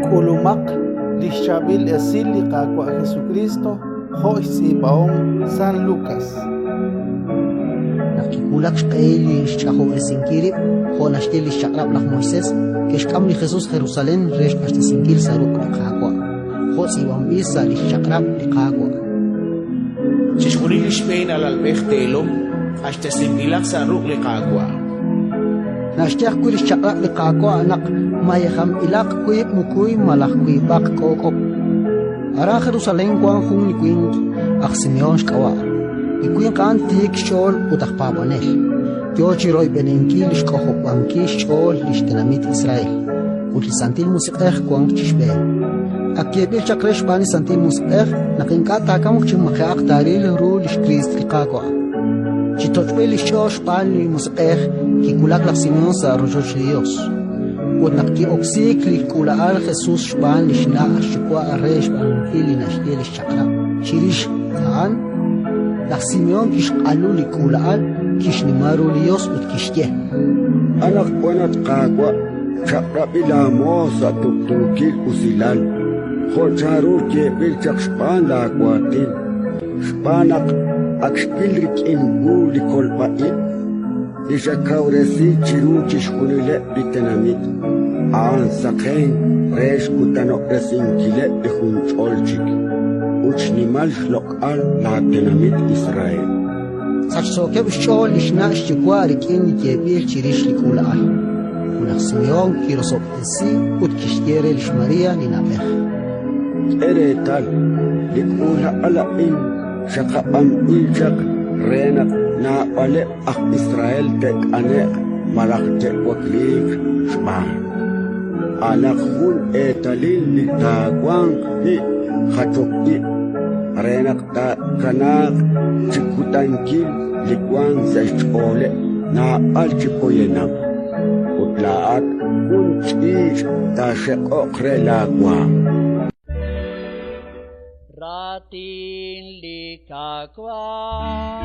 K'ulumaq li xChaab'il Esil li Qaawa' Jesukriist jo' xtz'iib'ahom San Lukas. Naq kiwulak xq'ehil li xch'ajob'resinkil rib' jo' naxye li xChaq'rab' laj Moisés, ke'xk'am li Jesus Jerusalén re xq'axtesinkil sa' ruq' li Qaawa', jo' tz'iib'anb'il sa' li xChaq'rab' li Qaawa'. Chixjunil li xb'een alalb'ej teelom q'axtesinb'ilaq sa' ruq' li Qaawa'. Naxye ajwi' li xChaq'rab' li Qaawa' naq mayejanb'ilaq wiib' mukuy malaj wiib'aq k'ook'ob'. Aran Jerusalén wank jun li winq, aj Simehón xk'ab'a'. Li winq a'an tiik xch'ool ut aj paab'anel, yo chi royb'eninkil li xk'ojob'ankil xch'ool li xtenamit Israel, ut li Santil Musiq'ej wank chi xb'een. Ak yeeb'il chaq re xb'aan li Santil Musiq'ej naq ink'a' taakamq chi maji'aq taaril ru li xKriist li Qaawa'. Chi toch'b'il li xch'ool xb'aan li Musiq'ej kiwulak laj Simehón sa' rochoch li Yos. Ut naq ki'oksiik li k'uula'al Jesus xb'aan li xna' xyuwa' re xb'aanunkil li naxye li xchaq'rab' chirix a'an, laj Simehón kixq'alu li k'uula'al, kixnima ru li Yos ut kixye: Anaqwan, at Qaawa', chaq'rab'i laamoos sa' tuqtuukil usilal, jo' chanru yeeb'il chaq xb'aan laawaatin, xb'aan naq ak xwil rik'in wu li kolb'a ib' li xakawresi chiru chixjunileb' li tenamit, a'an saqenk re xkutanob'resinkileb' li junch'ol chik ut xnimal xloq'al laatenamit Israel. Sachsookeb' xch'ool li xna' xyuwa' rik'in li yeeb'il chirix li k'uula'al. Ut laj Simehón kirosob'tesi ut kixye re lix María li na'b'ej: K'e reetal, li k'uula'al a'in xaqab'anb'il chaq re naq naab'aleb' aj Israel te't'ane'q malaj te'wakliiq xb'aan. A'anaq jun eetalil li taawanq wi' jachok ib' re naq taakanaaq chi kutankil li wank sa' xch'ooleb' naab'al chi poyanam. Ut laa'at jun ch'iich' taaxeq'oq re laawaanm. Raatin li Qaawa'.